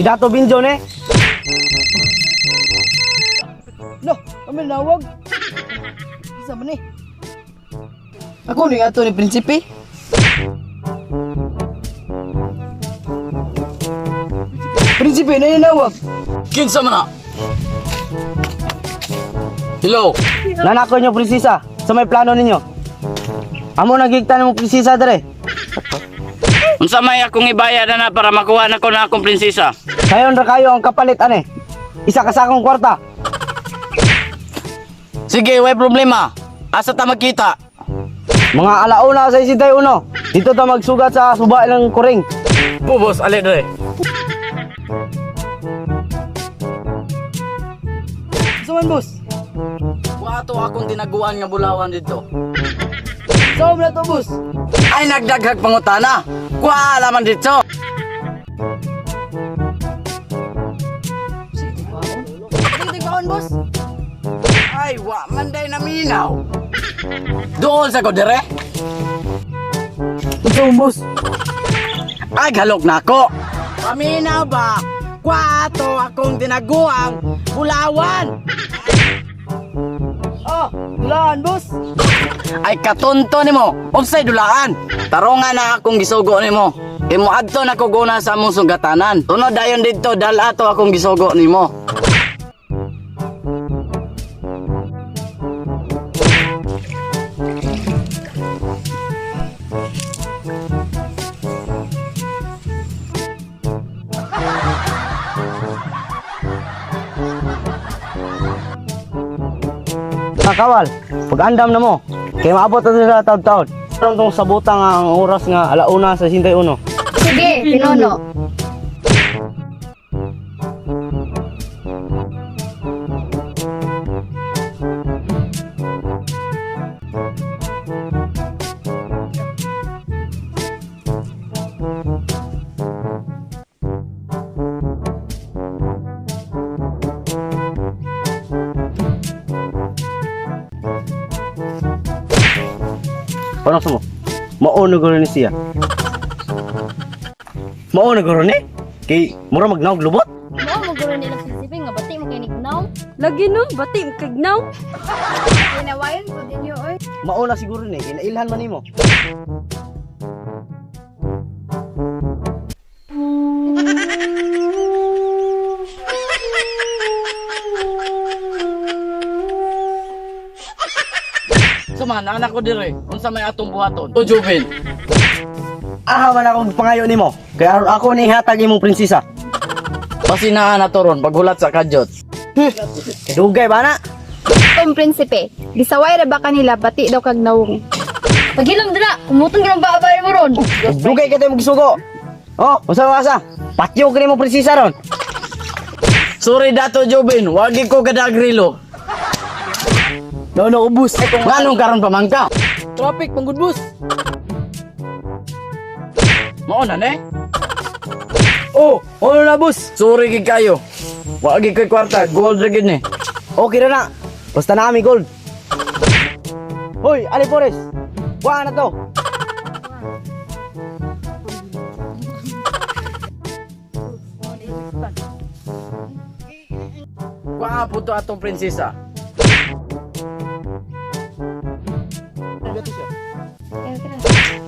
Si Dato Binjo ne. No, kami nawag. Isa man eh. Ako ni ato ni Prinsipe. Prinsipe, naninawag. Kinsa man na? Hello. Nanako nyo prinsesa sa may plano ninyo. Amo nagigtan mo prinsesa dere. Unsa may akong ibayad na para makuha na ko na akong prinsesa? Sayon ra kayo ang kapalit ane. Isa ka sa akong kwarta. Sige, way problema. Asa ta magkita? Mga alauna sa isintay uno. Dito ta magsugat sa suba ng kuring. Bubos, ali dre. Isa man, boss. Wa ato akong tinaguan nga bulawan dito. Sa na to, boss. Ay nagdaghag pangutana. Kuha laman dito. Sige, tigbaon, boss. Ay wa man day naminaw. Dool sa ko dire. Ito, boss. Ay galok nako. Paminaw ba? Kuha ato akong tinaguang bulawan. Ah, dulaan, boss. Ay katonto nimo. Unsay dulaan? Taronga na akong gisugo nimo. Imo adto na ko guna sa among sugatanan. Tunod dayon didto dal ato akong gisugo nimo. Mga kawal, pag-andam na mo. Kay maabot na sa taon-taon. Karon tong sabutang ang oras nga alauna sa sintay uno. Sige, pinuno. Paano sa mo? Mao na guro ni siya. Mao na guro ni? Kay mura magnawag lubot. Mao mo guro nila prinsipe nga bati mo kay nignaw. Lagi no, bati kagnaw. Ginawayon po din oy. Mao na siguro ni, kinailhan man nimo. Sama na anak ko dire. Unsa may atong buhaton? O Jubin. Aha man akong pangayo nimo. Kay aron ako ni hatag imong prinsesa. Pasinaan na to ron paghulat sa kadyot. Kay dugay ba na? Tom Prinsipe, gisaway ra ba kanila bati daw kag nawong. Pagilom dira, umuton ka ng baabay mo ron. Ug Dugay ka tayo magsugo. Oh, unsa ba asa? Patyo ka nimo prinsesa ron. Sorry dato Jubin, wagi ko kadagrilo. No, no, boss. Nganong karon pamangka? Traffic, panggod, boss. Mao na ne? Oh, ano na, boss? Sorry gid kayo. Wagi ko'y kwarta, gold ra gid ni. Okay ra na. Basta na kami gold. Hoy, Ali Forest. Kuha na to. Kuha po to atong prinsesa.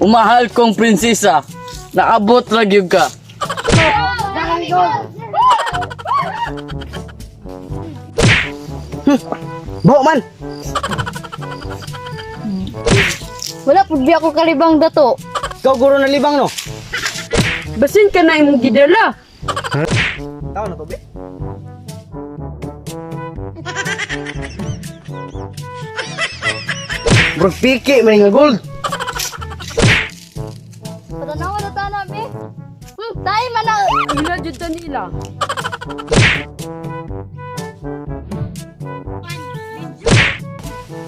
Umahal kong prinsesa. Naabot ra gyud ka. Buho man. Wala pud biya ko kalibang dato. Ikaw guro na libang no. Basin ka na imong gidala. Tao na to be. Bro, piki man nga gold. Patanawa na ta na be. Tayo man na. Ila jud ta nila.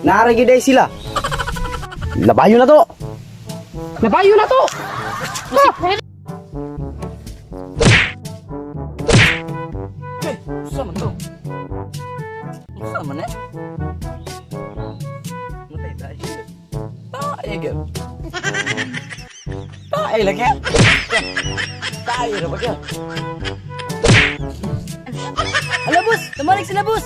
Naara gid ay sila. Labayo na to. Nabayo na to. Eh, unsa man to? Unsa man eh? Matay tayo. Tae gyud. Tae lagi. Tae ra ba gyud? Tumalik sila, boss.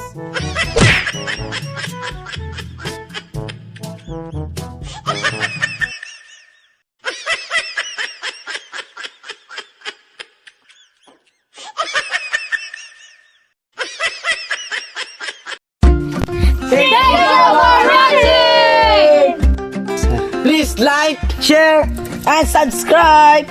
Thank you for watching! Please like, Share and subscribe.